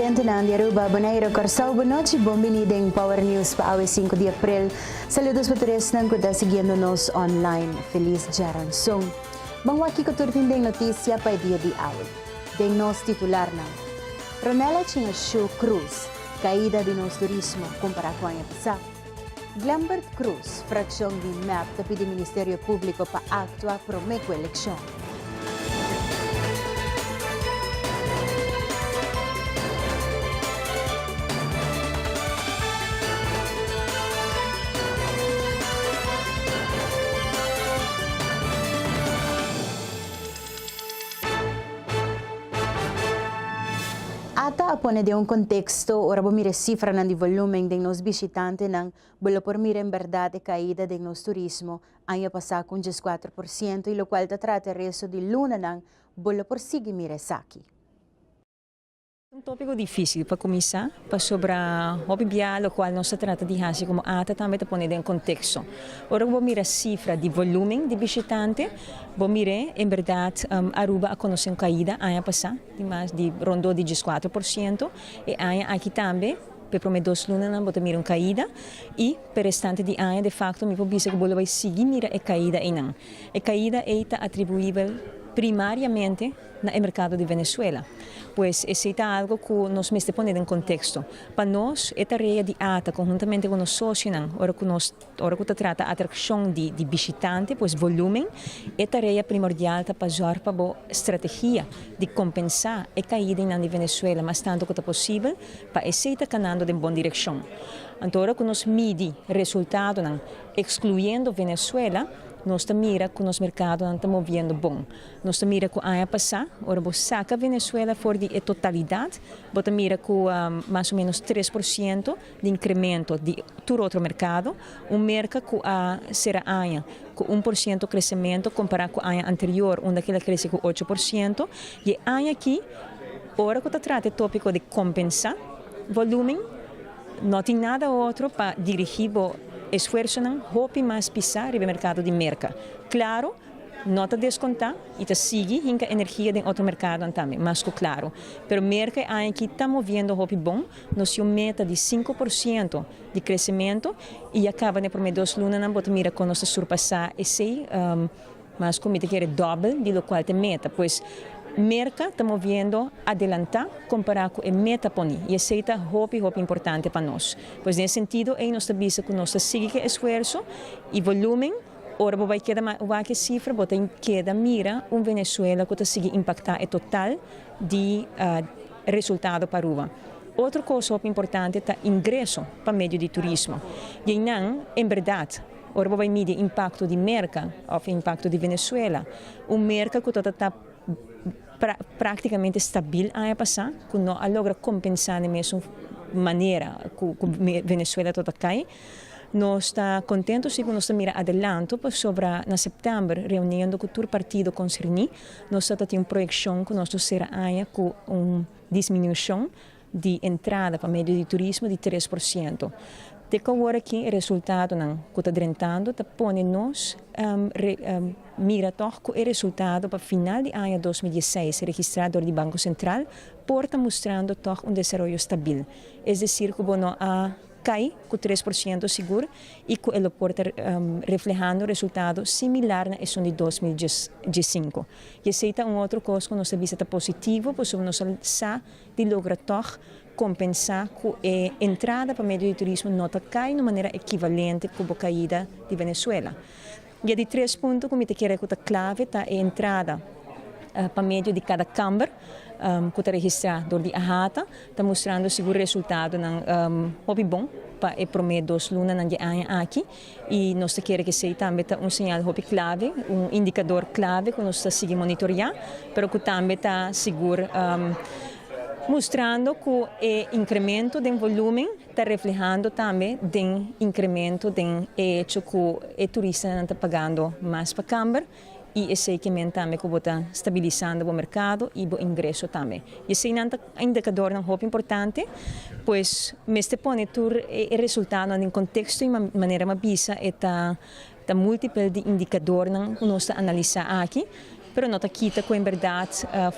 Televidentenan di Aruba, Bonaire, Kòrsou, bon nochi, bon bini den Power News pa awe 5 di aprel. Saludos pa tur esnan ku ta siguiendo nos online. Felis djaranson. Ban wak kiko tur tin den notisia pa e dia di awe. Den nos titularnan. Ronella Chingashu Cruz, Kaida di nos turismo kompará ku aña pasá. Glembert Cruz, frakshon di mep ta pidi Ministerio Públiko pa aktua promé ku elekshon. Ata a pone den un konteksto, ora bo mira e sifranan di volúmen den nos bishitantenan, bo lo por mira en bèrdat e kaida den nos turismo aña pasá ku un 14% i lokual ta trata e resto di lunanan, bo lo por sigui mira esaki. Un tópiko difísil pa kuminsá, pasobra hopi bia lokual nos ta trata di hasi komo ata tambe ta pone den konteksto. Ora ku bo mira sifra di volúmen di bishitante, bo mir'é en bèrdat Aruba a konosé un kaida aña pasá di mas di rondó di 14%. E aña aki tambe pa e promé dos lunanan bo ta mira un kaida i pa e restante di aña de fakto mi por bisa ku bo lo bai sigui mira e kaida einan. E kaida ei ta atribuibel primariamente na e merkado di Venezuela. Pues esei ta algo ku nos mester pone den konteksto. Pa nos e tarea di ata konhuntamente ku nos sosionan ora ku nos ora ku ta trata atrakshon di di bishitante pues volumen e tarea primordial ta pa zòrg pa bo strategia di kompensá e kaidanan di Venezuela mas tantu ku ta posibel pa esei ta kanando den bon direkshon. Anto ora ku nos midi resultadonan ekskluyendo Venezuela nos ta mira ku nos merkadonan ta moviendo bon. Nos ta mira ku aña pasá, ora bo saka Venezuela for di e totalidat, bo ta mira ku mas o ménos 3% di inkremento di tur otro merkado. Un Merka ku a sera aña ku 1% kresementu kompará ku aña anterior unda ku el a krese ku 8%. I e aña akí, ora ku ta trata e tópiko di kompensá volúmen, no tin nada otro pa dirigí bo esfuersonan hopi mas pisá riba e merkado di Merka. Klaro. No ta deskontá i ta sigui hinka energia den otro merkadonan tambe, mas ku klaru. Pero Merka e aña aki ta moviendo hopi bon, nos tin un meta di 5% di kresementu i ya kaba den e promé dos lunanan bo ta mira kon nos ta surpasá esei, mas ku mi ta kere dòbel di lokual ta e meta. Pues Merka ta moviendo adelantá kompará ku e meta poní i esei ta hopi hopi importante pa nos. Pues den e sentido ei nos ta bisa ku nos ta sigui ku e esfuerso i volúmen. Ora bo bai keda wak e sifra bo ta keda mira un Venezuela ku ta sigui impaktá e total di resultado pa Aruba. Otro kos hopi importante ta ingreso pa medio di turismo. I einan en bèrdat ora bo bai midi e impakto di Merka òf e impakto di Venezuela, un Merka ku ta ta praktikamente stabil aña pasá ku no a logra kompensá den mesun manera ku Venezuela ta kai. Nos ta contento si cu nos ta mira adelanto pasobra na september reuniendo cu tur partido concerni nos ta tin un proyeccion cu nos lo cera aña cu un disminucion di entrada pa medio di turismo di 3%. Te cu awor aki e resultadonan cu ta drentando ta pone nos mira toch cu e resultado pa final di aña 2016 registra door di Banco Central por ta mustrando toch un desaroyo stabil. Es decir cu bo no a kai ku 3% sigur i ku e lo por ta reflehando resultado similar na esun di 2015. I esei ta un otro kos ku nos ta bisa ta positivo pasobra nos a sa di logra tòg kompensá ku e entrada pa medio di turismo no ta kai na un manera ekivalente ku bo kaida di Venezuela. I e di tres punto ku mi ta kere ku ta klave ta e entrada pa medio di kada kamber ku ta registrá dor di AHATA ta mustrando sigur resultadonan hopi bon pa e promé dos lunanan di e aña aki i nos ta kere ku esei tambe ta un señal hopi klave, un indikador klave ku nos ta sigui monitoriá pero ku tambe ta sigur mustrando ku e inkremento den volúmen ta reflehando tambe den incremento den e hecho cu e turistanan ta pagando mas pa camber y esey ke men tambe cu bo ta stabilisando bo mercado y bo ingreso tambe. Y eseynan ta indicadornan hopi importante, pues mester pone tur e resultadonan den contexto y manera mi a bisa e ta ta multiple di indicadornan cu nos ta analisa aki, pero no ta kita cu en berdad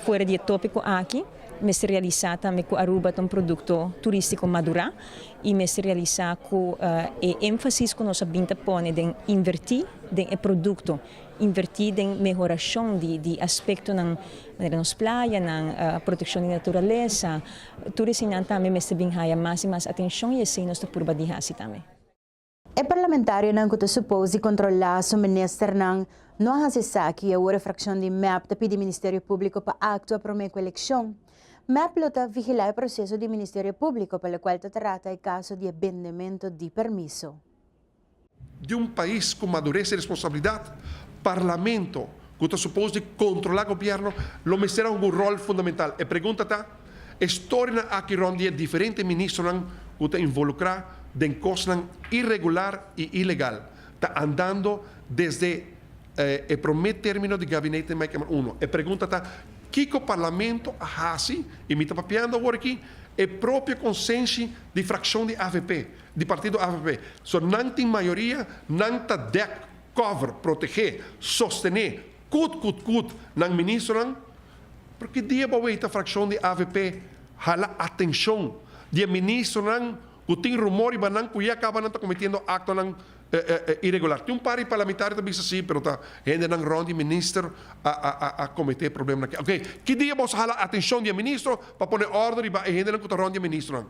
fuera di e topico aki. Mester realisá tambe ku Aruba ta un produkto turístiko madurá i mester realisá ku e énfasis ku nos a bin ta pone den invertí den e produkto, invertí den mehorashon di aspektonan manera nos playanan, protekshon di naturalesa, tur eseinan tambe mester bin haya mas i mas atenshon i esei nos ta purba di hasi tambe. E parlamentarionan ku ta supos di kontrolá su ministernan no a hasi esaki i awor e frakshon di mep ta pidi Ministerio Públiko pa aktua promé ku elekshon. Mep lo ta vigilá e proseso di Ministerio Públiko pa lokual ta trata e kaso di e bendemento di permiso. Di un pais ku madures i responsabilidat, Parlamento, ku ta supos di kontrolá gobièrnu, lo mester a hunga un ròl fundamental. E pregunta ta, E storianan aki rònt di e diferente ministronan ku ta involukrá den kosnan iregular i ilegal ta andando desde e promé término di gabinete Mike Eman I. E pregunta ta, kiko Parlamento a hasi, i mi ta papiando awor aki, e propio konsenshi di frakshon di avp, di partido avp. So nan tin mayoria, nan ta dèk, cover, protegé, sostené, kut kut kut nan ministronan. Pero ki dia bo weita frakshon di avp hala atenshon di e ministronan ku tin rumor riba nan ku ya kaba nan ta kometiendo aktonan iregular? Tin un par di parlamentario ta bisa si, pero ta hendenan rònt di minister a kometé e problemanan aki. Oke, ki dia boso hala atenshon di e ministro pa pone òrdu riba e hendenan ku ta rònt di e ministronan?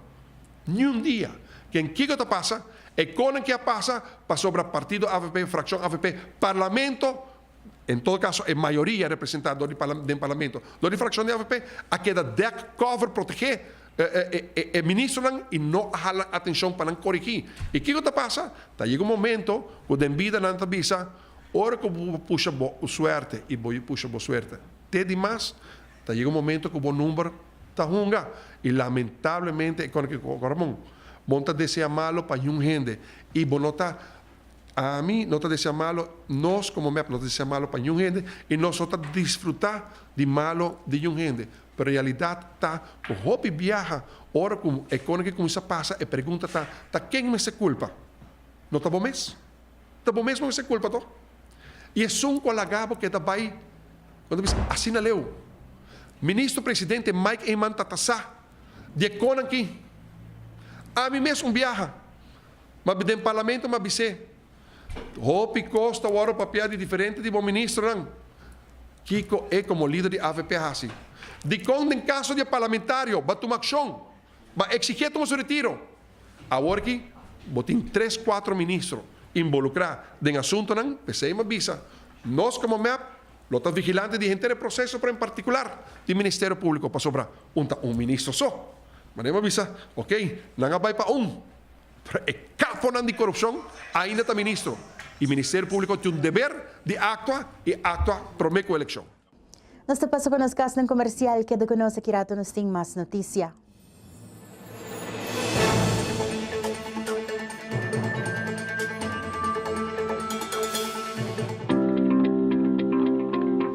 Niun dia. Ken kiko ta pasa? E konan ki a pasa pasobra partido avp, frakshon avp, parlamento En todo caso e mayoria representa dor di den parlamento dor di fraccion di avp a keda dek, cover, protege e ministronan y no a hala atencion pa nan corigi. Y kico ta pasa? Ta yega un momento cu den bida nan ta bisa ora cu bo pusha bo suerte y bo pusha bo suerte te di mas ta yega un momento cu bo number ta hunga y lamentablemente e Ramon bo no ta desea malo pa niun hende y bo no ta Ami no ta desea malo, nos como mep no ta desea malo pa niun hende y nos no ta disfruta di malo di niun hende. Pero realidad ta cu hopi biaha ora cu e cona ki cuminsa pasa e pregunta ta, ta ken mester culpa? No ta bo mes? Ta bo mes bo mester culpa toch? Y esun cu a laga bo keda bay, bo ta bisa asina leu. Ministro Presidente Mike Eman ta ta sa di e conan ki. Ami mes un biaha. Ma den parlamento m'a bis'é, Hopi kos ta wòrdu papiá di diferente di bo ministronan. Kiko e komo lider di avp a hasi? Dikon den kaso di e parlamentario bo a tuma akshon? Bo a eksigié tuma su retiro? Awor ki bo tin tres kuatro ministro involukrá den asuntonan, p'esei m'a bisa, nos komo mep lo ta vigilante di henter e proseso pero en partikular di Ministerio Públiko pasobra un ta un ministro so. Manera m'a bisa, ok, nan a bai pa un. Pero e caponan di corupcion ainda ta ministro y Ministerio Publico tin un deber di actua y actua prome cu eleccion. Nos ta pasa pa nos casnan comercial, keda cu nos aki rato nos tin mas noticia.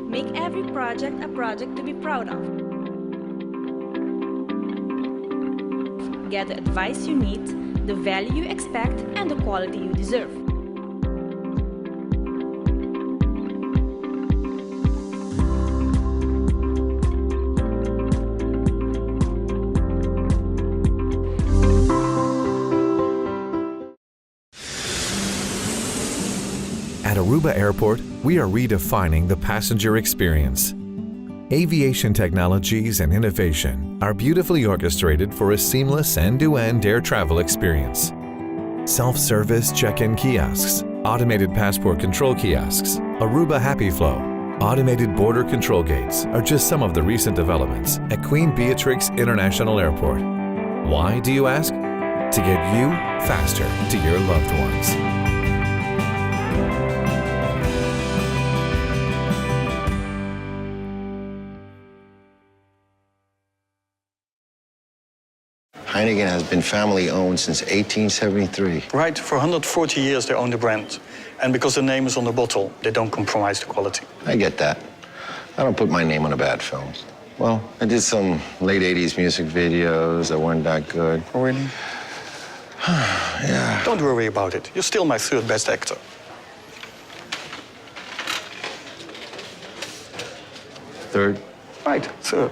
Make every project a project to be proud of. Get the advice you need, the value you expect and the quality you deserve. At Aruba Airport, we are redefining the passenger experience. Aviation technologies and innovation are beautifully orchestrated for a seamless end-to-end air travel experience. Self-service check-in kiosks, automated passport control kiosks, Aruba Happy Flow, automated border control gates are just some of the recent developments at Queen Beatrix International Airport. Why, do you ask? To get you faster to your loved ones. Heineken has been family owned since 1873. Right, for 140 years they own the brand. And because the name is on the bottle, they don't compromise the quality. I get that. I don't put my name on a bad film. Well, I did some late 80s music videos that weren't that good. Oh, really? Yeah. Don't worry about it. You're still my third best actor. Third? Right, third.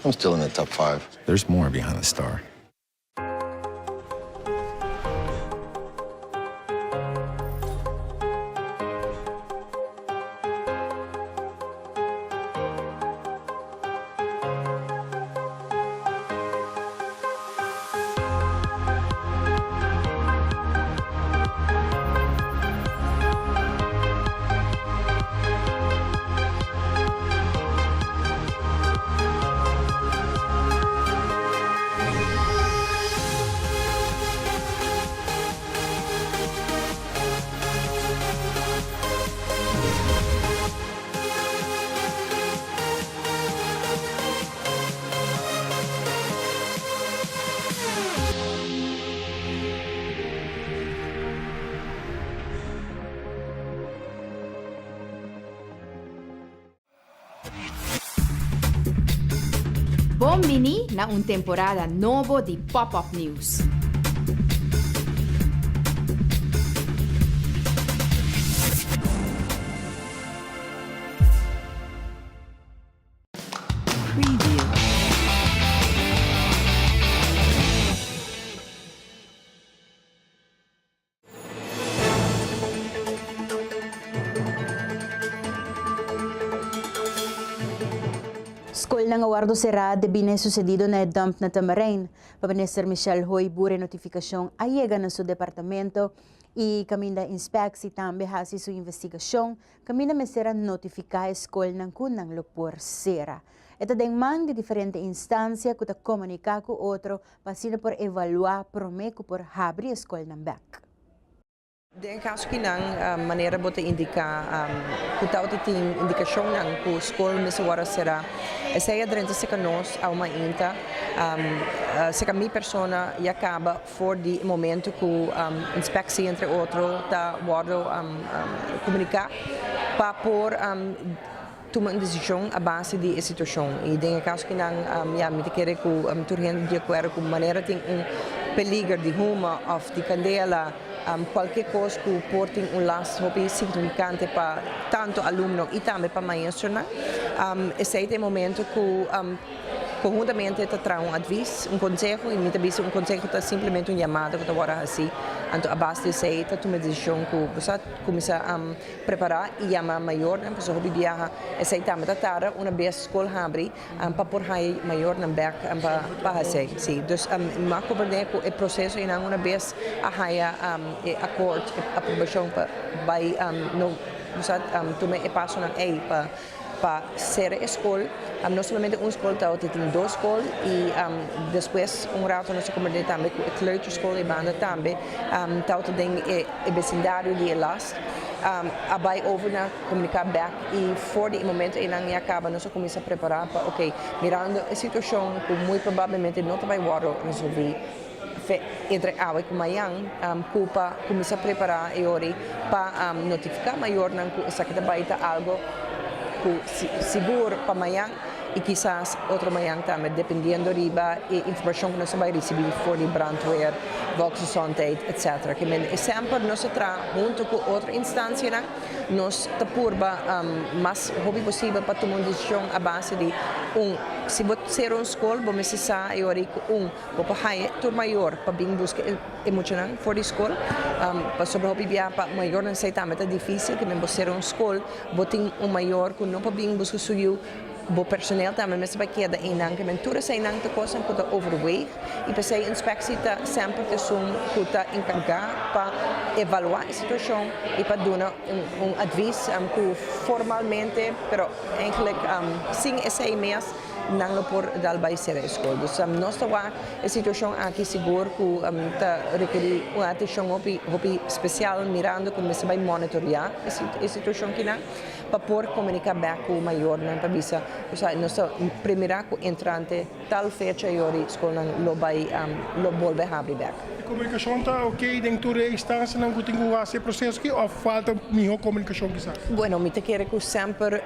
I'm still in the top five. There's more behind the star. Bon bini na un temporada nobo di Pop Up News. Skolnan a wordo será debí na e susedido na e dump na Tamarijn. Pa Minister Michelle Hooyboer e notifikashon a yega na su departamento i kaminda inspeksi tambe hasi su investigashon kaminda mester a notifiká e skolnan ku nan lo por sera. E ta den man di diferente instansia ku ta komuniká ku otro pa asina por evaluá promé ku por habri e skolnan bèk. Den e kaso kinan, manera bo ta indiká ku tabata tin indikashonnan ku skol mester wòrdu será, esei a drenta serka nos awe mainta. Serka mi persona ya kaba for di e momento ku inspeksie entre otro ta wòrdu komuniká pa por tuma un desishon a base di e situashon. I den e kaso kinan ya mi ta kere ku tur hende di akuerdo ku manera tin un peliger di huma òf di kandela, kualke kos ku por tin un last hopi signifikante pa tantu alumno i tambe pa maestronan, esei ta e momento ku Konhuntamente ta traha un advis, un konseho, i mi ta bisa un konseho ta simplemente un yamada ku ta wòrdu hasi. Anto a base di esei ta tuma e desishon ku bo sa kuminsá prepará i yama mayornan, pasobra hopi biaha esei tambe ta tarda una bes skol habri pa por haña mayornan bèk pa hasi esei. Sí, dus mi a komprendé ku e proseso einan una bes a haña e akòrt, e aprobashon pa bai no bo sa tuma e pasonan ei pa. Pa sera e skol, no solamente un skol ta ota tin dos skol y despues un rato nos a komprende tambe ku e kleuterschool e banda tambe ta ota den e besindario di e last a bai over na komunika bek y for di e momento eynan ya kaba nos a kuminsa prepara pa ok mirando e situashon ku muy probablemente no ta bai wòrdu resolvi Fe entre awe ku mayan ku pa kuminsá prepará e ora ei pa notifiká mayornan ku esaki ta bai ta algo ku sigur pa mayan i kisas otro mayan tambe dependiendo riba e informashon ku nos ta bai risibí for di brandweer, volksgezondheid etc. Ke men e semper nos ta traha huntu ku otro instansianan nos ta purba mas hopi posibel pa tuma un desishon a base di un si bo sera un skol bo mester sa e ora ei ku un Bo por haña tur mayor pa bin buska e muchanan for di skol, pasobra hopi bia pa mayornan esei tambe ta difísil, ke men bo sera un skol, bo tin un mayor ku no por bin buska su yu, bo personel tambe mester bai keda einan, ke men tur eseinan ta kosnan ku ta overweeg i p'esei inspeksie ta semper ta esun ku ta enkargá pa evaluá e situashon i pa duna un advis ku formalmente, pero eigenlijk sin esei mes. Nan lo por dal bai sera e skol. Dus nos ta wak e situashon aki sigur ku ta rekerí un atenshon hopi hopi spesial mirando ku mester bai monitoreá e situashon kinan pa por komuniká bèk ku mayornan pa bisa osea nos ta premirá ku entrante tal fecha yori skolnan lo bai lo bolbe habri bèk. E komunikashon ta oke den tur e instansianan ku tin ku hasi e proseso aki òf falta mihó komunikashon kisas? Bueno mi ta kere ku semper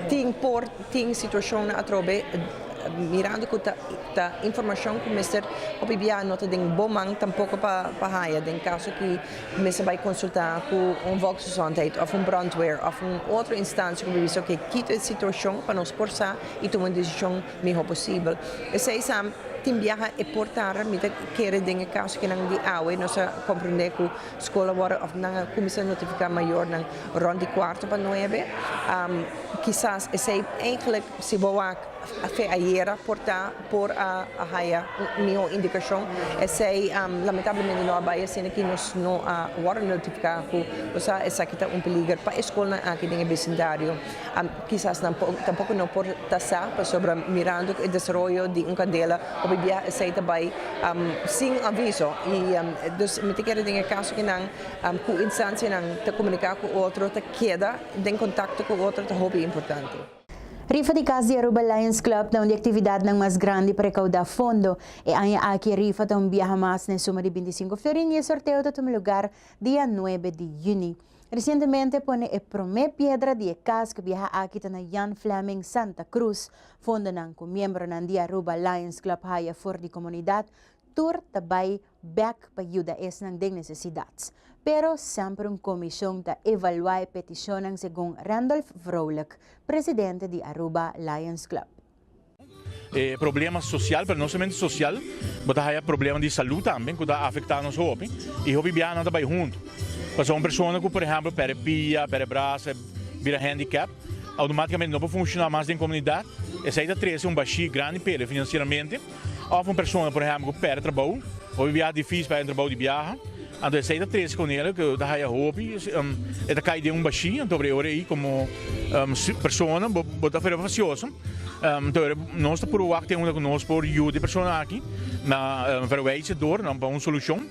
tin por Tin situashonnan atrobe. mirando ku ta ta informashon ku mester hopi bia no ta den bo man tampoko pa pa haya den kaso ki mester bai konsultá ku un volksgezondheid òf un brandweer òf un otro instansia ku por bisa oke ki ta e situashon pa nos por sa i tuma un desishon mihó posibel. Esei sa tin biaha e por tarda, mi ta kere den e kaso kinan di awe nos a komprendé ku skol a wòrdu òf nan a kuminsá notifiká mayornan rònt di kuarto pa nuebe. Kisas esei eigentlik si bo wak fe ayera por ta por a haya un mihó indikashon. Esei lamentablemente no a bai asina ki nos no a wòrdu notifiká ku bo sa esaki ta un peliger pa e skolnan aki den e besindario. Kisas nan tampoko no por ta sa pasobra mirando e desaroyo di un kandela hopi bia esei ta bai sin aviso y dus mi ta kere den e kaso ki nan ku instansianan ta komuniká ku otro ta keda den kontakto ku otro ta hopi importante. Rifa di Cas di Aruba Lions Club ta un di actividadnan mas grandi pa recauda fondo. E aña aki e rifa ta un biaha mas na e suma di 25 florin y e sorteo ta tuma lugar dia 9 di juni. Resientemente pone e promé piedra di e kas ku biaha aki ta na Jan Flemming Santa Cruz. Fondonan ku miembronan di Aruba Lions Club haya for di komunidat tur ta bai bèk pa yuda esnan den nesesidat. Pero semper un komishon ta evaluá e petishonnan segun Randolph Vrolijk, presidente di Aruba Lions Club. E problema social, pero no solamente social, bo ta haya problema di salud tambe cu ta afecta nos hopi y hopi biaha nan ta bay hunto. Pasobra un persona cu por ehempel perde pia, perde brasa, bira handicap, automaticamente no por funciona mas den comunidad, esey ta trece un bashi grandi p'e financieramente. Of un persona por ehempel cu perde trabou, hopi biaha dificil pa haya un trabou di biaha, anto esey ta trece con el cu ta haya hopi, e ta cay den un bashi, anto e ora ey como persona bo ta fere facioso. Entonces, nos ta puru wak ten unda ku nos por yuda e persona aki na verwijzen door nan pa un solushon.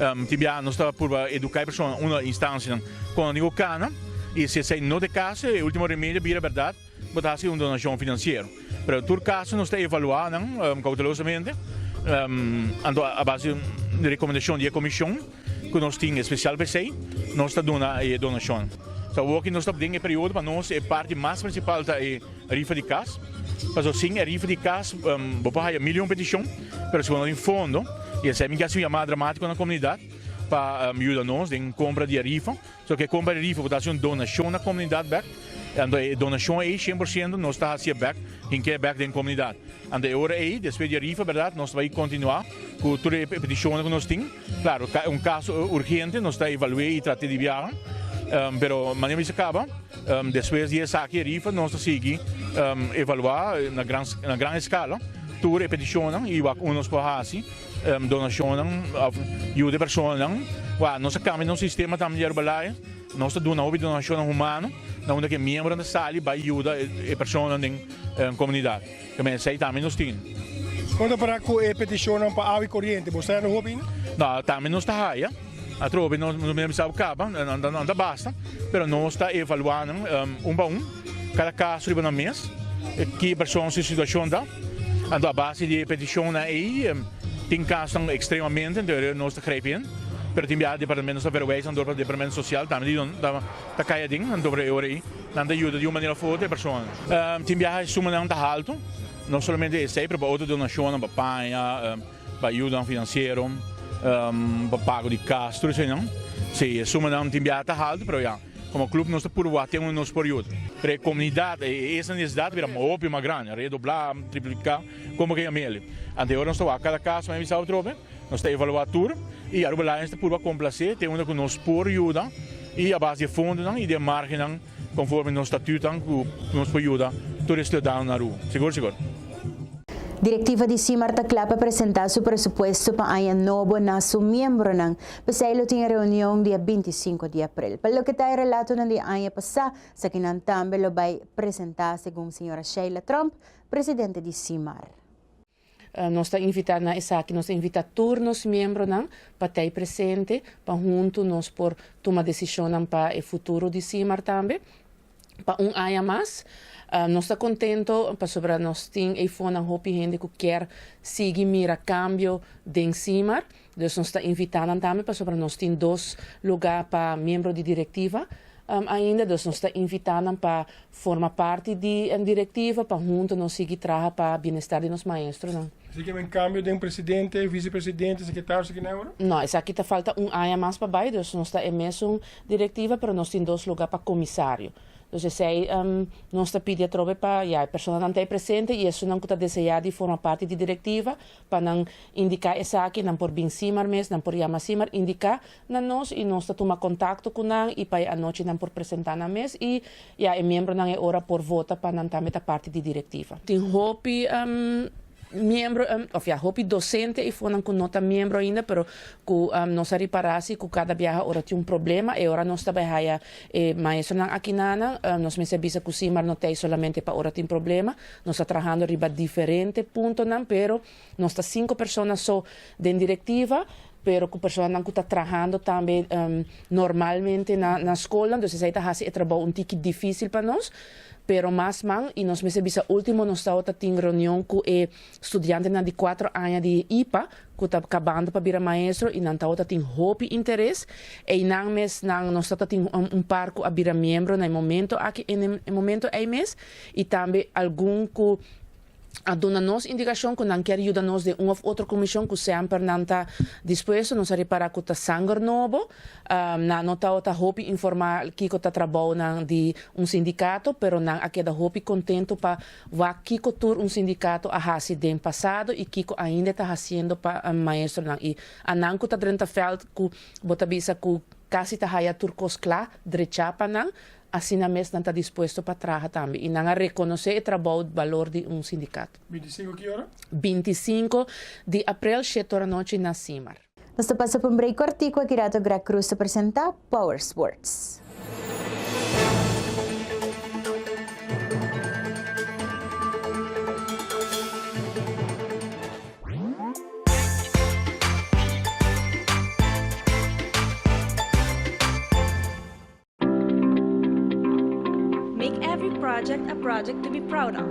Tin biaha nos ta purba eduká e persona unda instansianan kon nan tin ku kana i si esei no ta e kaso e ultimo remedio bira bèrdat bo ta hasi un donashon finansiero. Pero tur kaso nos ta evaluá nan koutelosamente anto a base di rekomendashon di e komishon ku nos tin espesial pa esei nos ta duna e donashon. So awoki nos ta den e periodo pa nos e parti mas prinsipal ta e Rifa di cas, pasobra sin e rifa di cas bo por haya mil y un peticion, pero si bo no tin fondo, y esey mi ke haci un yamada dramatico na comunidad pa yuda nos den compra di e rifa, so ke compra di rifa bo ta haci un donacion na comunidad bek, anto e donacion ey cien por ciento nos ta haci e bek, hinke e bek den comunidad. Anto e ora ey despues di e rifa berdad nos ta bay continua cu tur e peticionnan cu nos tin. Claro, un caso urgente nos ta evalue y trate di biaha, pero manera mi bisa caba, despues di esaki e rifa nos ta sigui evalua na gran na gran escala tur e peticionnan y wak un nos por haci donacionnan of yuda e personanan. Wak, nos a cambia nos sistema tambe di Aruba Lions, nos ta duna hopi donacionnan humano na unda cu e miembronan ta sali bay yuda e personanan den comunidad. Tambe esei tambe nos tin. Kon ta para ku e petishonnan pa awa i koriente? Bo sta yendo hopi ainda? No, tambe nos ta haya. Atrobe nos no mester bisa kaba, nan ta basta, pero nos ta evaluá nan un pa un, kada kaso riba nan mes, ki persona su situashon ta. Anto a base di e petishonnan ei, tin kasonan ekstremamente, anto nos ta grijp in. Pero tin biaha departamento nos ta verwijs nan dor pa departamento sosial tambe di ta kai aden, anto e ora ei nan ta yuda di un manera of otro e personanan. Tin biaha e sumanan ta haltu, no solamente esei, pero pa otro donashonnan, pa paña, pa ayudanan finansiero, pa pago di kas, tur eseinan. Si, e sumanan tin biaha ta haltu, pero ya, komo klup nos ta purba wak tin unda nos por yuda. Pero e komunidat, e nesesidat ta bira hopi mas grandi, redoblá, tripliká, komo ke yam'el. Anto e ora nos ta wak kada kas, mi a bisa atrobe. Nos ta evaluá tur i Aruba Lions ta purba komplasé te unda ku nos por yuda i a base di e fondonan i di e margennan konforme nos statuutnan ku nos por yuda tur e siudadanonan na Aruba. Sigur sigur. Direktiva di Simar ta kla pa presentá su presupuesto pa aña nobo na su miembronan. P'esei lo tin e reunion dia 25 di aprel. Pa loke ta e relatonan di aña pasá, esakinan tambe lo bai presentá, segun señora Sheila Tromp, presidente di Simar. Nos ta invitá na esaki, nos ta invitá tur nos miembronan pa t'ei presente, pa huntu nos por tuma desishonnan pa e futuro di Simar tambe. Pa un aña mas, nos ta kontento pasobra nos tin eifonan hopi hende ku kier sigui mira kambio den Simar. Dus nos ta invitá nan tambe pasobra nos tin dos lugá pa miembro di direktiva. ainda, dus nos ta invitá nan pa forma parti di direktiva pa huntu nos sigui traha pa bienestar di nos maestronan. Así ke men kambio den presidente, visepresidente, sekretario esaki na ora? No, esaki ta falta un aña mas pa bai, dus nos ta e mesun direktiva pero nos tin dos luga pa komisario. Dus esei nos ta pidi atrobe pa ya e personanan ta ei presente i esunnan ku ta deseá di forma parti di direktiva pa nan indiká esaki, nan por bin Simar mes, nan por yama Simar, indiká na nos i nos ta tuma kontakto ku nan i pa e anochi nan por presentá nan mes i ya e miembronan e ora por vota pa nan tambe ta parti di direktiva. Tin hopi miembro of ya hopi docente y fonan cu no ta miembro ainda pero cu nos a ripara si cu cada biaha ora tin un problema e ora nos ta bay haya e maestronan aki nanan nos mester bisa cu si mar no ta solamente pa ora tin problema nos ta trahando riba diferente puntonan pero nos ta cinco persona so den directiva pero cu personanan cu ta trahando tambe normalmente na scolnan dus esey ta haci e trabou un tiki dificil pa nos. Pero mas man y nos mester bisa ultimo nos tawata tin reunion cu e studiantenan di cuatro aña di ipa cu ta cabando pa bira maestro y nan tawata tin hopi interes. Eynan mes nan nos tawata tin un par cu a bira miembro na e momento aki en e momento ey mes y tambe algun cu a duna nos indikashon ku nan kier yuda nos den un òf otro komishon ku semper nan ta dispuesto. Nos a ripará ku ta sanger nobo. Nan no tabata hopi informá kiko ta trabounan di un sindikato, pero nan a keda hopi kontentu pa wak kiko tur un sindikato a hasi den pasado i kiko ainda e ta hasiendo pa maestronan. I a nan ku ta drenta vèlt ku bo ta bisa ku kasi ta haya tur kos kla drechá pa nan, Asina mes nan ta dispuesto pa traha tambe y nan a reconoce e trabou balor di un sindicato. 25 ki ora? 25 di april shete ora nochi na Simar. Nos ta pasa pa un break kortiku aki rato Greg Cruz ta presenta Power Sports. Make every project a project to be proud of.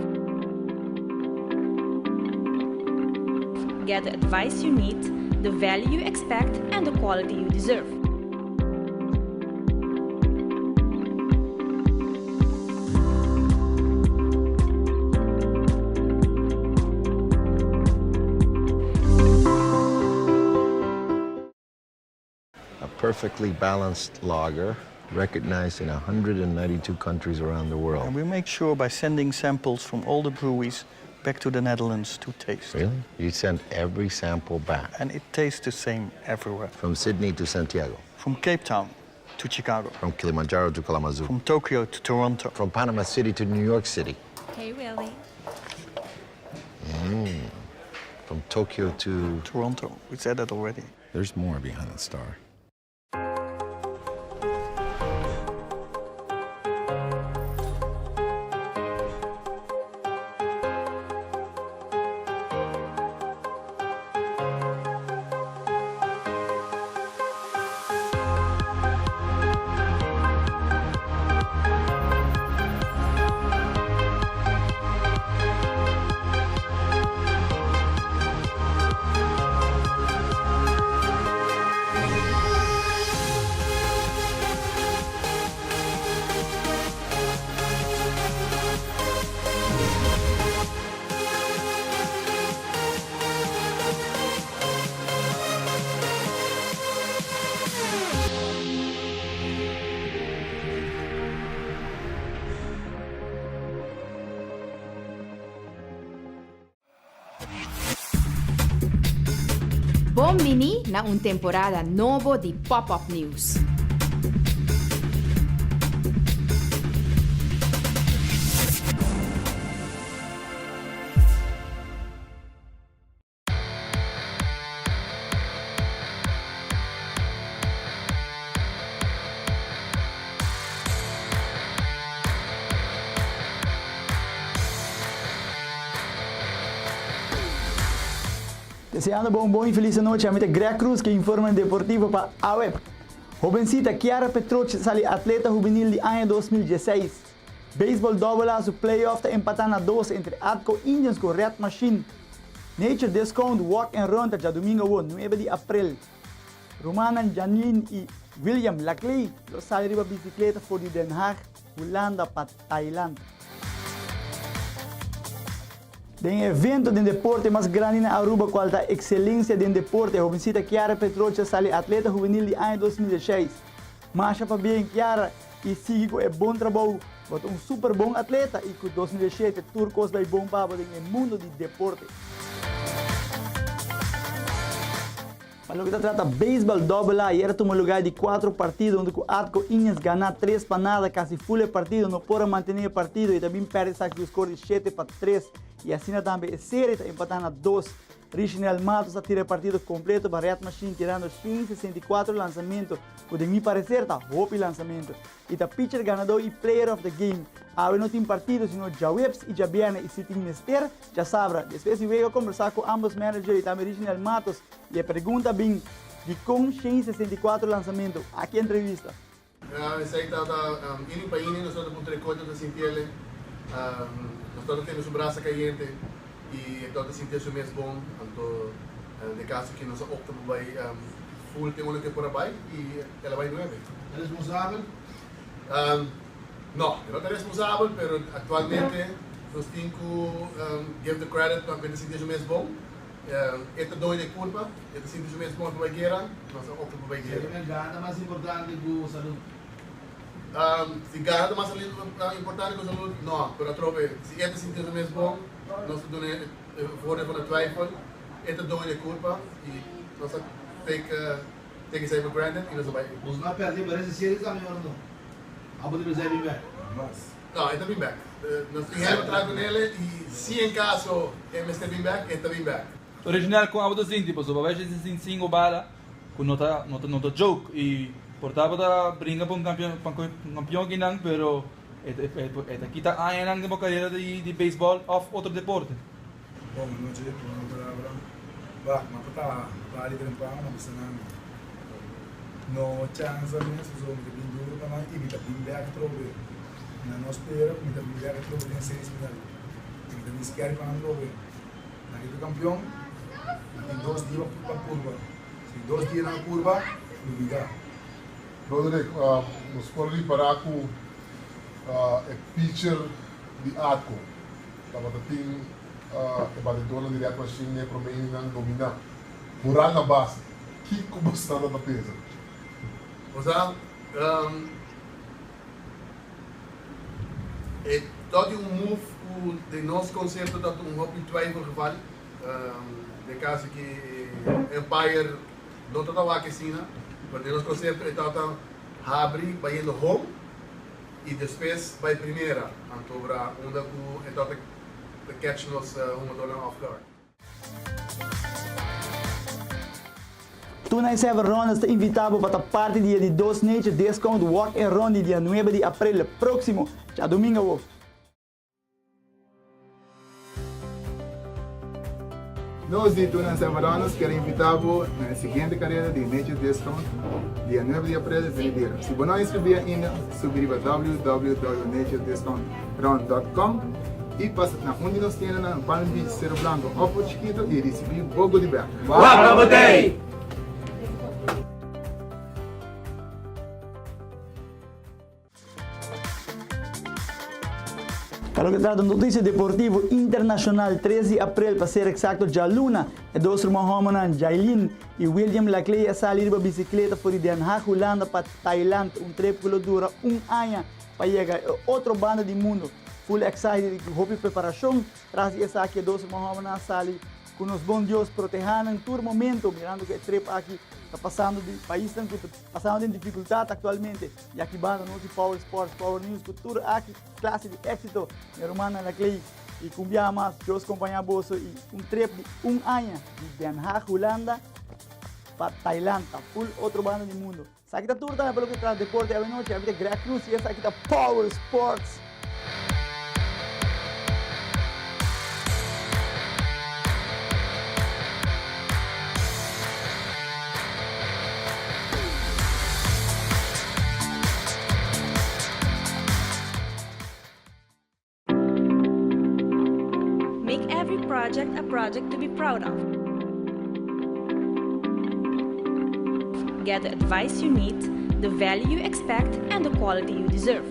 Get the advice you need, the value you expect, and the quality you deserve. A perfectly balanced lager recognized in 192 countries around the world. And we make sure by sending samples from all the breweries back to the Netherlands to taste. Really? You send every sample back? And it tastes the same everywhere. From Sydney to Santiago? From Cape Town to Chicago. From Kilimanjaro to Kalamazoo. From Tokyo to Toronto. From Panama City to New York City. Hey, Willie. Mm. From Tokyo to... Toronto. We said that already. There's more behind the star. Bon bini na un temporada nobo di Pop Up News. Deseando bo un bon y feliz anochi, ami ta Greg Cruz ke informe deportivo pa awe. Hobencita Kiara Petroch sali atleta hubenil di aña 2016. Baseball Double A su playoff ta empata na dos entre Atco Indians ku Red Machine. Nature Discount Walk and Run ta djadumingo awo nuebe di aprel. Rumannan Janine y. William Laclay lo sali riba bisikleta for di Den Haag, Hulanda pa Thailand. Den e evento den deporte mas grandi na Aruba cual ta Excelencia den Deporte, hobencita Kiara Petrocha sali atleta hubenil di aña 2006. Masha pabien Kiara y sigui cu e bon trabou, bo ta un super bon atleta y cu 2007 tur cos bay bon pa bo den e mundo di deporte. Pa loke ta trata beisbal Dòbel A, ayer a tuma lugá di kuatro partido unda ku Atco Indians gana tres pa nada kasi ful e partido, no por a mantené e partido i ta bin pèrdè esaki ku skor di 7-3 i asina tambe e serie ta empatá na dos. Richinel Matos a tira e partido kompleto pa Red Machine tirando 164 lansamento ku den mi pareser ta hopi lansamento i ta pitcher ganadó i player of the game. Awe no tin partido sino djaweps i djabièrnè i si tin mester Djasabra, despues di wega kombersá ku ambos manager i tambe Richinel Matos i e pregunta a bin, Dikon 164 lansamentu? Aki e entrevista. Esei tabata inning pa inning nos tabata puntra e coach nos ta sintiele, nos tabata tene su brasa cayente y e tabata sintié su mes bon, anto den caso ki nos a opta pa bai full te unda ku e por a bai y el a bai nuebe. Responsabel? No, e no ta responsabel, pero actualmente nos tin cu give the credit pa e ta sinti su mes bon. E ta doño di e curpa, e ta sinti su mes bon pa bay guera, nos a opta pa bay guera. Seria gana mas importante cu salud? Si gana ta mas importante cu salud? No, pero atrobe, si e ta sinti su mes bon, nos ta duna e voordeel van de twijfel, e ta doño di e curpa y nos a take take esey for granted y nos a bay. Nos no a perde parece serie tambe ora no. Abo ta pensá e bin bek? No, e ta bin bek. Nos tin hende traha ku nele i si en kaso e mester bin bek, e ta bin bek. Original kon abo ta sinti pasobra bai si sin singo bala ku no ta no ta no ta joke i por tabata bringa pa un kampion pa un kampion akinan pero e e ta kita añanan den bo karera di di beisbòl òf otro deporte. Bon nochi, prome palabra. Wak, mi a ta bali trempan, mi a bisa nan no chansa mes pasobra mi ta bin duro pa nan i mi ta bin bek atrobe. Nan no spera ku mi ta bin bek atrobe den seis final. I mi ta bin skèri pa nan atrobe. Nan ke ta kampion, nan tin dos dia pa purba. Si dos dia nan a purba, lubida. Roderick, nos por ripará ku e pitcher di Atco Tabata tin e batedornan di Red Machine den e prome iningnan dominá. Moral na base. Kiko bo standa ta pensa? Osea, e ta di un move ku den nos konsepto ta un hopi twijfelgeval. Den kaso ki e umpire no ta ta wak asina, pero den nos konsepto e tabata habri bayendo home. Y despues bay primera, anto bra unda cu e tabata ta catch nos hungadornan off guard. Tuna y Seven Runners ta invita bo pa ta parti di e di dos Nature Discount Walk and Run di dia nuebe di april proximo, djadumingo awo. Nos di Tuna Seven Runners kier invita bo na e siguiente careda di Nature Discount dia nuebe di april venidero. Si bo no a inscribi ainda, subi riba www.naturediscountrun.com y pasa na un di nos tiendanan na Palm Beach, Cerro Blanco of Port Chiquito y ricibi bo goodie bag. Wak pa bo tei! Pa loke trata noticia deportivo internacional, 3 di april pa ser exacto djaluna, e dos ruman homonan Jailin y William Laclay a sali riba bicicleta for di Den Haag, Hulanda pa Thailand, un trip cu lo dura un aña pa yega e otro banda di mundo. Full excited y cu hopi preparacion, tras di esaki e dos ruman homonan a sali Ku nos bon Dios protehá nan tur momento, mirando ku e trip aki ta pasando di paisnan ku ta pasando den difikultat aktualmente. I aki banda nos di Power Sports, Power News ku tur aki klase di éksito, mi rumannan Laclay i ku un biaha mas Dios kompañá boso i un trip di un aña di Den Haag, Hulanda pa Thailand, ta full otro banda di mundo. Esaki ta tur tambe pa loke ta deporte awenochi. Ami ta Greg Cruz i esaki ta Power Sports. Make every project a project to be proud of. Get the advice you need, the value you expect and the quality you deserve.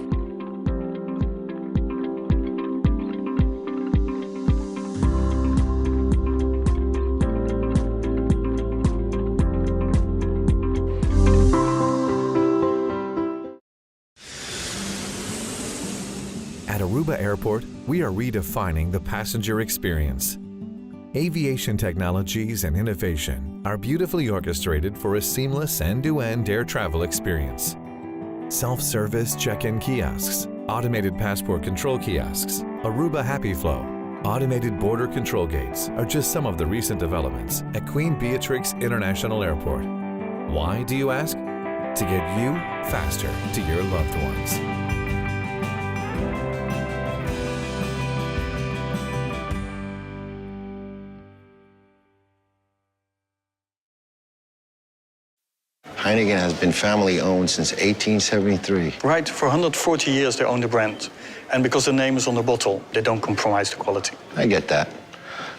At Aruba Airport, we are redefining the passenger experience. Aviation technologies and innovation are beautifully orchestrated for a seamless end-to-end air travel experience. Self-service check-in kiosks, automated passport control kiosks, Aruba Happy Flow, automated border control gates are just some of the recent developments at Queen Beatrix International Airport. Why, do you ask? To get you faster to your loved ones. Heineken has been family owned since 1873. Right, for 140 years they own the brand. And because the name is on the bottle, they don't compromise the quality. I get that.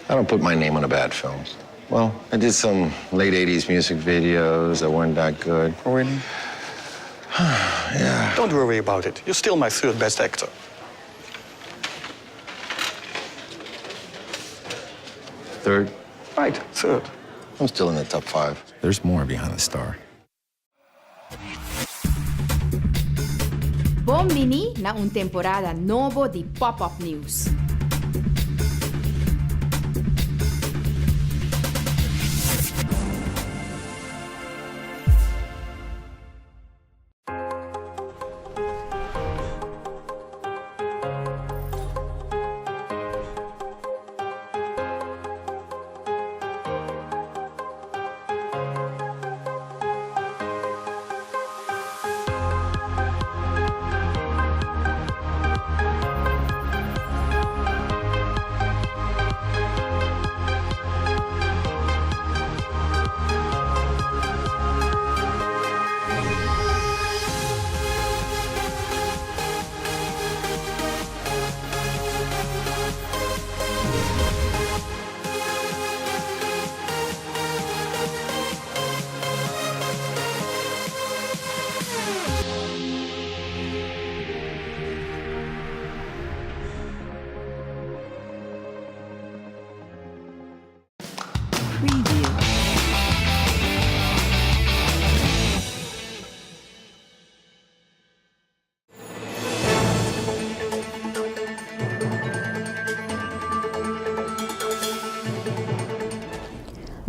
I don't put my name on a bad film. Well, I did some late 80s music videos that weren't that good. Oh, really? yeah. Don't worry about it. You're still my third best actor. Third? Right, third. I'm still in the top five. There's more behind the star. Bon bini na un temporada nobo di Pop Up News.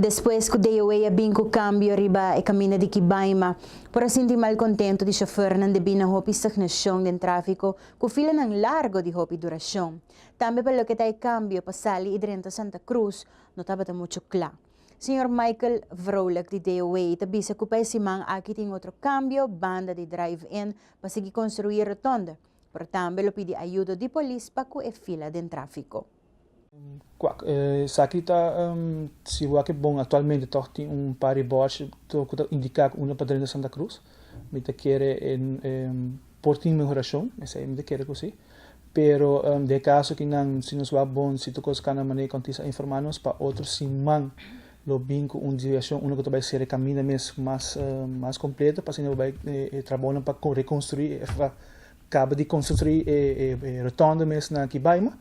Despues ku DOA a bin ku kambio riba e kaminda di Kibaima, por a sinti malkontento di shofèrnan debí na hopi stagnashon den tráfiko ku filanan largo di hopi durashon. Tambe pa loke ta e kambio pa sali i drenta Santa Cruz no tabata muchu kla. Señor Michael Vrolijk di DOA ta bisa ku pa e siman aki tin otro kambio banda di drive-in pa sigui konstruí e rotonde, pero tambe lo pidi ayudo di polis pa ku e fila den tráfiko. Kwak, esaki ta si wak e bon aktualmente tòg tin un par di bòrchi ku ta indiká ku unda pa drenta Santa Cruz. Mi ta kere por tin mehorashon, esei mi ta kere ku si. Pero den e kaso ki nan si nos wak bon si tur kos kana manera ku a informá nos pa otro siman lo bin ku un desviashon unda ku ta bai sera e kaminda mes mas mas kompleto pa asina bo bai e trabounan pa rekonstruí kaba di konstruí e rotonde mes na Kibaima.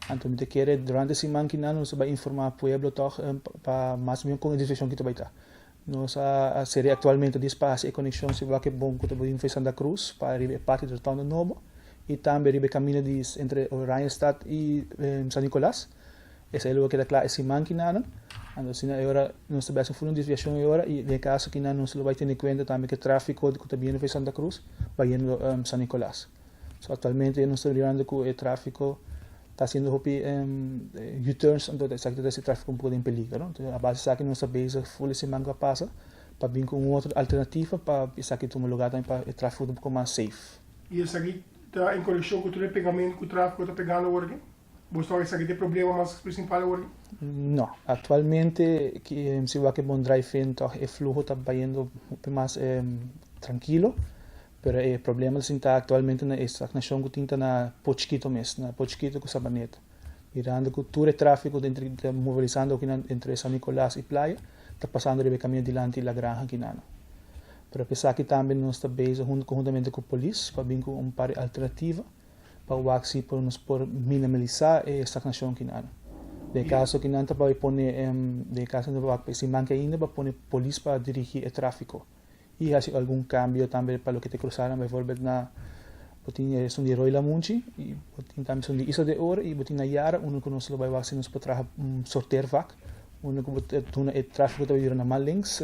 Anto mi ta kere durante siman kinan nos ta bai informa pueblo tog pa mas o menos kon e desviashon ki ta bai ta. Nos a seri aktualmente di spasi e konekshon si wak e bon ku ta bin for Santa Cruz pa riba e parti di rotonda nobo i tambe riba e kaminda di entre Oranjestad i San Nicolas. Esei lo keda kla e siman kinanan. Anto asina e ora nos ta bai hasi un desviashon e ora i den e kaso kinan nos lo bai tene kuenta tambe ku e trafiko ku ta bini for Santa Cruz bayendo San Nicolas. So actualmente nos ta mirando cu e trafico ta haciendo hopi U-turns anto esaki ta trece e trafico un poco den peligro no. Entonces a base esaki nos ta bezig ful e siman cu a pasa pa bin cu un otro alternativa pa esaki tuma lugar tambe pa e trafico ta un poco mas safe. Y esaki ta en conexion cu tur e pegamento cu trafico ta pegando awor aki? Bo sa esaki ta e problema mas principal awor aki? No, actualmente si wak e bon drive-in toch e fluho ta bayendo hopi mas trankilo. Pero e problema ta sinta aktualmente na e stagnashon ku tin ta na Pochkito mes, na Pochkito ku Sabaneta. Mirando ku tur e tráfiko ta entre ta movelisando akinan entre San Nicolas i Playa ta pasando riba e kaminda dilanti La Granja akinano. Pero pa esaki tambe nos ta bezig hunto conhuntamente cu polis pa bin cu un par di alternativa pa wak si por nos por minimalisá e stagnacion kinan. Den e caso kinan ta bai pone den e caso nan ta wak pa e siman ki ainda pa pone polis pa dirigi e trafico y haci algun cambio tambe pa loke ta e cruzada bijvoorbeeld na bo tin esun di Rooi Lamunchi y bo tin tambe esun di Isla de Oro y bo tin na Yara unda cu nos lo bai wak si nos por traha un sorteervak unda cu bo ta duna e trafico ta bai bira na mas links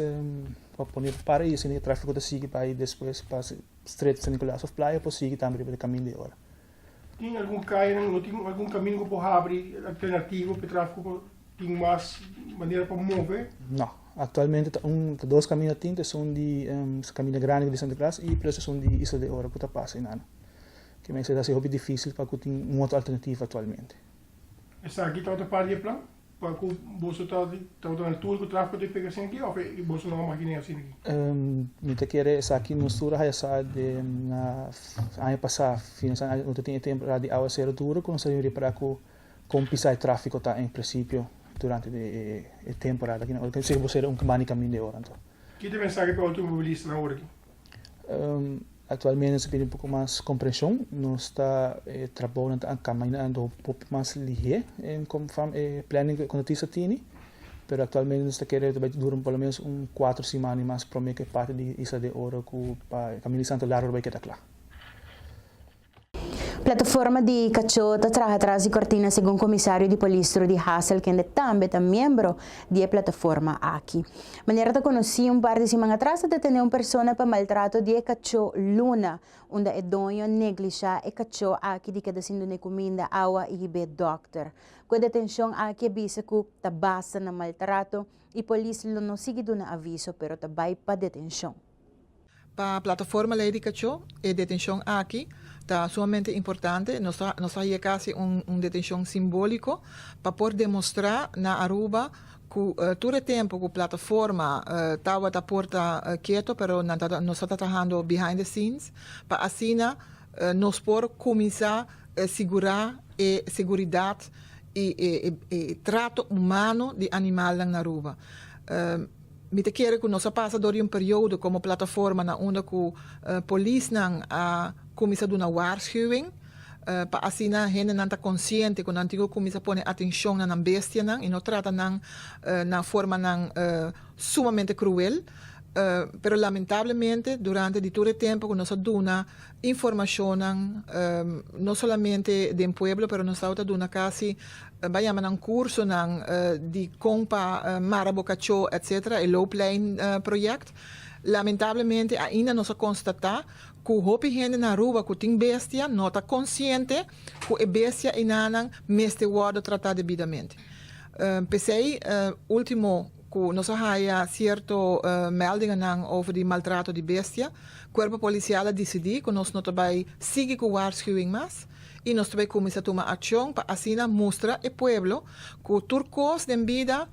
pa pone para y asina e trafico ta sigui bai despues pa Stret San Nicolas of Playa por sigui tambe riba e kaminda e ora. Tin algun kayanan no tin algun kaminda ku por habri alternativo pa e trafiko por tin mas manera pa move? No, aktualmente ta un ta dos kaminda tin, ta esun di kaminda grandi di San Nicolas i plus esun di Isla de Oro ku ta pasa einan. Ke mester ta hasi hopi difisil pa ku tin un otro alternativa aktualmente. Esaki tabata parti di e plan? Pa ku boso ta tabata na altura ku trafiko ta pega asina aki òf boso no a maginé asina aki? Mi ta kere esaki nos tur a haya sa den na aña pasá, fines aña nos ta tin e temporada di awasero duro ku nos a ripará ku kon pisá e trafiko ta en prinsipio durante di e temporada aki. Ora bo sera un banda di kaminda e ora anto. Ki ta e mensahe pa e outomobilistanan ora aki? Actualmente nos ta pidi un poco mas comprension, nos ta e trabounan ta caminando hopi mas lihe conforme e planning cu Noticia tini, pero actualmente nos ta kere ta bay dura por lo menos un cuatro siman y mas prome cu e parti di Isla de Oro cu pa Camino di Santo Largo ta bay keda cla. Plataforma di kachó ta traha tras di kortina segun komisario di polis Trudy Hassell kende tambe ta miembro di e plataforma aki. Manera ta konosí un par di siman atras a detené un persona pa maltrato di e kachó Luna unda e doño neglishá e kachó aki di keda sin dun'é kuminda, awa i hib'é dòkter. Ku e detenshon aki a bisa ku ta basta na maltrato i polis lo no sigui duna aviso pero ta bai pa detenshon. Pa Plataforma Ley di Cachó e detencion aki ta sumamente importante. Nos ta nos ta haye casi un un detencion simbolico pa por demostra na Aruba cu tur e tempo cu Plataforma tawata por ta keto pero nan ta nos ta trahando behind the scenes pa asina nos por cuminsa sigura e seguridad y e e trato humano di animalnan na Aruba. Mi ta kere ku nos a pasa dor di un periodo komo plataforma na unda ku polisnan a kuminsá duna waarschuwing pa asina hendenan ta konsiente ku nan tin ku kuminsá pone atenshon na nan bestianan i no trata nan na formanan sumamente kruel. Pero lamentablemente durante di tur e tempu ku nos a duna informashonnan no solamente den pueblo pero nos tabata duna kasi Bai yama nan cursonan di con pa mara bo cacho etc. E looplijn project. Lamentablemente ainda nos a constata cu hopi hende na Aruba cu tin bestia no ta consciente cu e bestia enanan mester wordo trata debidamente. P'esey ultimo cu nos a haya cierto meldingennan over di maltrato di bestia, Cuerpo Policial a dicidi cu nos no ta bay sigui cu waarschuwing mas. i nos ta bai kuminsá tuma akshon pa asina mustra e pueblo ku tur kos den bida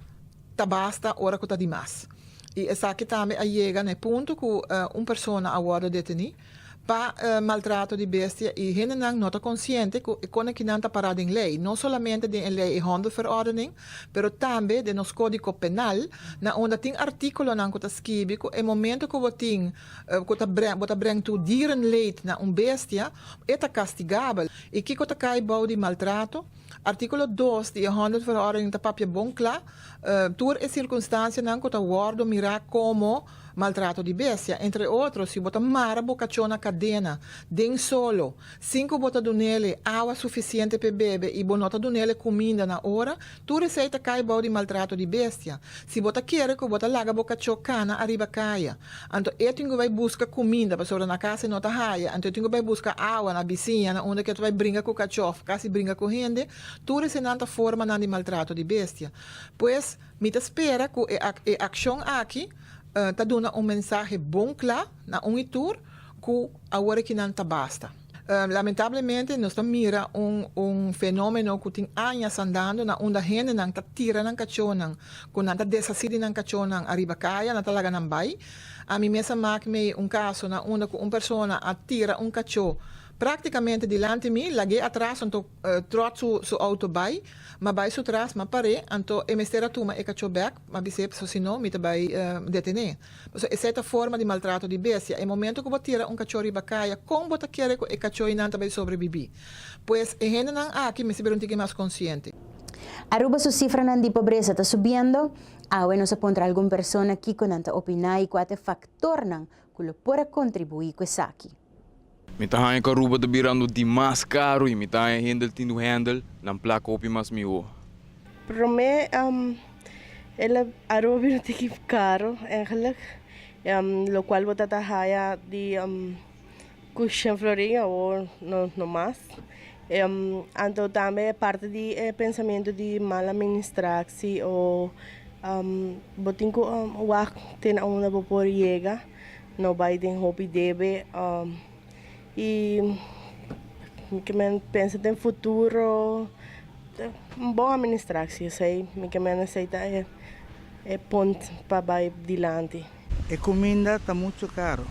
ta basta ora ku ta dimas. I esaki tambe a yega na e punto ku un persona a wòrdu detení pa maltrato di bestia i hendenan no ta konsiente ku e konekinan ta pará den lei, no solamente den e lei e hondenverordening, pero tambe den nos kódigo penal na unda tin artíkulonan ku ta skibi ku e momento ku bo tin Ku ta breng, bo ta breng tu dierenleed na un bestia, e ta kastigabel. I kiko ta kai bou di maltrato? Artíkulo dos di e Hondenverordening ta papia bon kla tur e sirkunstansianan ku ta wòrdu mirá komo maltrato di bestia. Entre otro, si bo ta mara bo kachó na kadena den solo, sin ku bo ta dun'ele awa sufisiente p'e bebe i bo no ta dun'ele kuminda na ora, Tur esei ta kai bou di maltrato di bestia. Si bo ta kere ku bo ta laga bo kachó kana ariba kaya, anto e tin ku bai buska kuminda pasobra na kas e no ta haya, anto e tin ku bai buska awa na bisiña na unda ku e ta bai bringa ku kachó òf kasi bringa ku hende, tur eseinan ta formanan di maltrato di bestia. Pues, mi ta spera ku e e akshon aki ta duna un mensahe bon kla na un i tur ku awor aki nan ta basta. Lamentablemente nos ta mira un un fenomeno cu tin añas andando na unda hendenan ta tira nan cachonan, cu nan ta deshaci di nan cachonan ariba caya, nan ta laga nan bay. Ami mes a mak mey un caso na unda cu un persona a tira un cacho. Práktikamente dilanti mi, lag'é atras anto tròt su su outo bai, m'a bai su tras, m'a par'é, anto e mester a tuma e kachó bèk, m'a bis'é pasobra si no mi ta bai detené. Pasobra esei ta forma di maltrato di bestia. E momento ku bo tira un kachó riba kaya, kon bo ta kere ku e kachóinan ta bai sobrebibí? Pues e hendenan aki mester bira un tiki mas konsiente. Aruba su sifranan di pobresa ta subiendo. Awe nos a puntra algun persona kiko nan ta opiná i kua ta e faktornan ku lo por a kontribuí ku esaki. Mi ta haña ku Aruba ta birando dimas karu i mi ta haña hende tin du hèndel nan plaka hopi mas mihó. Promé el a Aruba bira tiki karo eigenlijk, lokual bo ta ta haya di ku shen florin awor no no mas. Anto tambe parti di e pensamentu di mal administratie o bo tin ku wak te na unda bo por yega. No bai den hopi debe y mi ke men pensa den futuro un bon administratie esey mi ke men esey ta e punt pa bai dilanti. E cuminda ta mucho caro.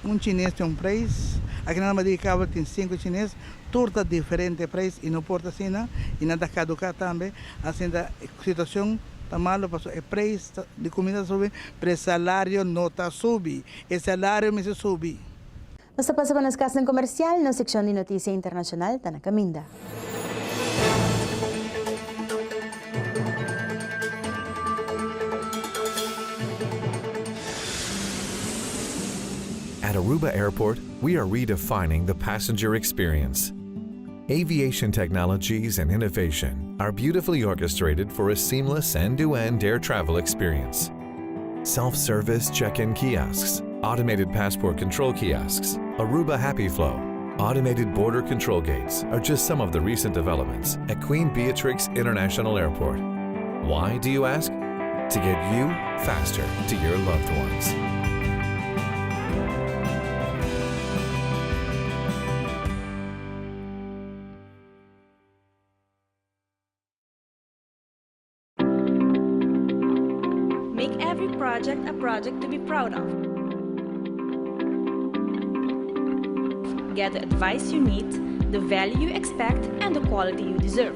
Un chines tin un prijs, aki nan di cabo tin cinco chines, tur ta diferente prijs y no por ta asina y nan ta caduca tambe, asina ta situacion Ta malo pasobra e preis di kumida ta subi, pero e salario no ta subi. E salario mester subi. Nos ta pasa pa nos kasnan komersial, nos sekshon di notisia internashonal ta na kaminda. At Aruba Airport, we are redefining the passenger experience. Aviation technologies and innovation are beautifully orchestrated for a seamless end-to-end air travel experience. Self-service check-in kiosks, automated passport control kiosks, Aruba Happy Flow, automated border control gates are just some of the recent developments at Queen Beatrix International Airport. Why, do you ask? To get you faster to your loved ones. Make every project a project to be proud of. Get the advice you need, the value you expect, and the quality you deserve.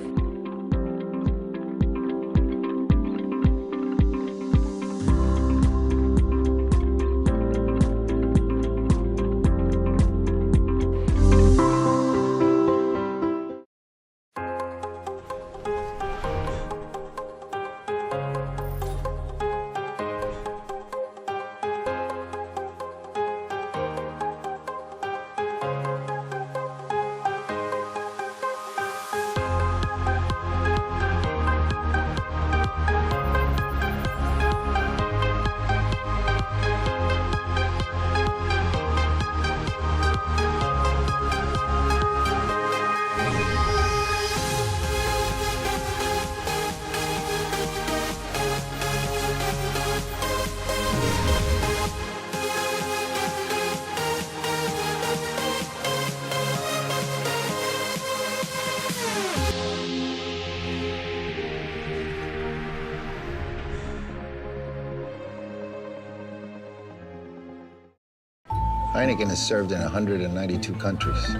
Heineken has served in 192 countries.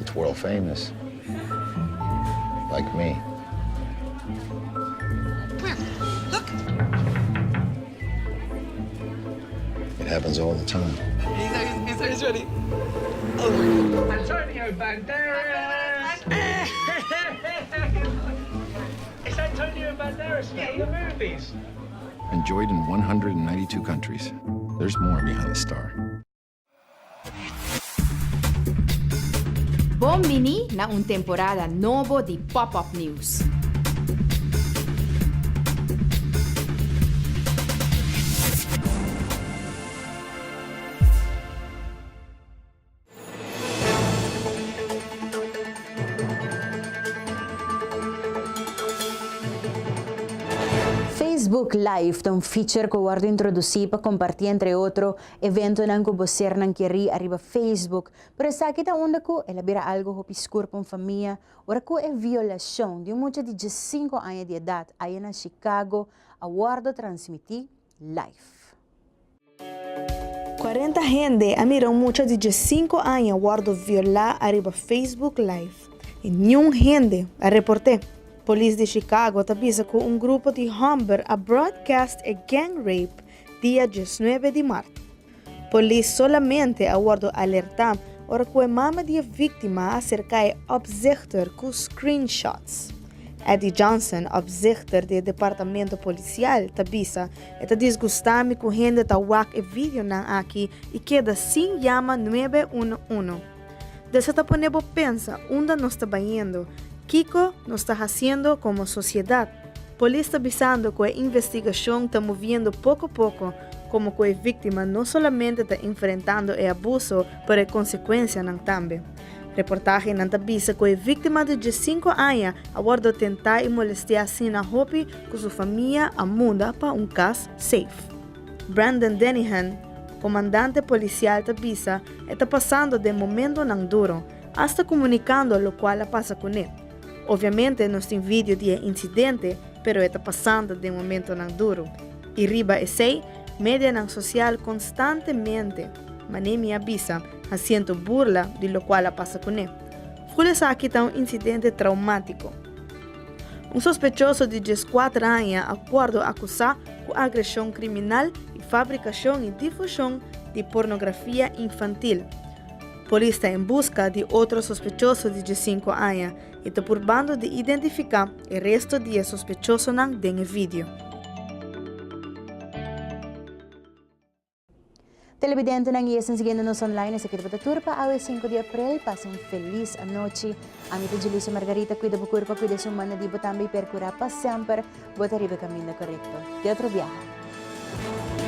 It's world famous. Like me. Look. It happens all the time. He's, he's, he's ready. Oh my God. Antonio Banderas! It's Antonio Banderas from the movies. Enjoyed in 192 countries. There's more behind the star. Bon bini na un temporada nobo di Pop Up News. Facebook Live ta un feature ku wòrdu introdusí pa kompartí entre otro eventonan ku bo sernan kerí ariba Facebook, pero esaki ta unda ku el a bira algu hopi skur pa un famia ora ku e violashon di un mucha di diesinku aña di edat aya na Chicago a wòrdu transmití live. 40 hende a mira un mucha di diescinco aña wordo viola ariba Facebook Live y niun hende a reporte. Polis di Chicago ta bisa cu un grupo di homber a broadcast e gang rape dia diesnuebe di mart. Polis solamente a wordo alerta ora cu e mama di e victima a acerca e opzichter cu screenshots. Eddie Johnson, opzichter di e departamento policial, ta bisa, E ta disgusta mi cu hende ta wak e videonan aki y keda sin yama nuebe uno uno. Desa ta pone bo pensa unda nos ta bayendo, kico nos ta haciendo como sociedad. Polis ta bisando cu e investigacion ta moviendo poco poco, como cu e victima no solamente ta enfrentando e abuso pero e consecuencianan tambe. Reportahenan ta bisa cu e victima di diescinco aña a wordo tenta y molestia asina hopi cu su famia a muda pa un cas safe. Brandon Denihan, comandante policial ta bisa e ta pasando den momentonan duro, hasta comunicando locual a pasa cune. Obviamente nos tin video di e incidente, pero e ta pasando den momentonan duro. Y riba esey, medianan social constantemente, mane mi a bisa, haciendo burla di locual a pasa cune. Ful esaki ta un incidente traumatico. Un sospechoso di dieskuater aña a wordo acusa cu agresion criminal y fabricacion y difusion di pornografia infantil. Polis ta en buska di otro sospechoso di diesinko aña i ta purbando di identifiká e resto di e sospechosonan den e video. Televidentenan i esnan siguiendo nos online, esaki tabata tur pa awe sinku di aprel. Pasa un felis anochi. Ami ta Julissa Margarita, kuida bo kurpa, kuida esun manda di bo tambe i perkurá pa semper bo ta riba e kaminda korekto. Te otro biaha.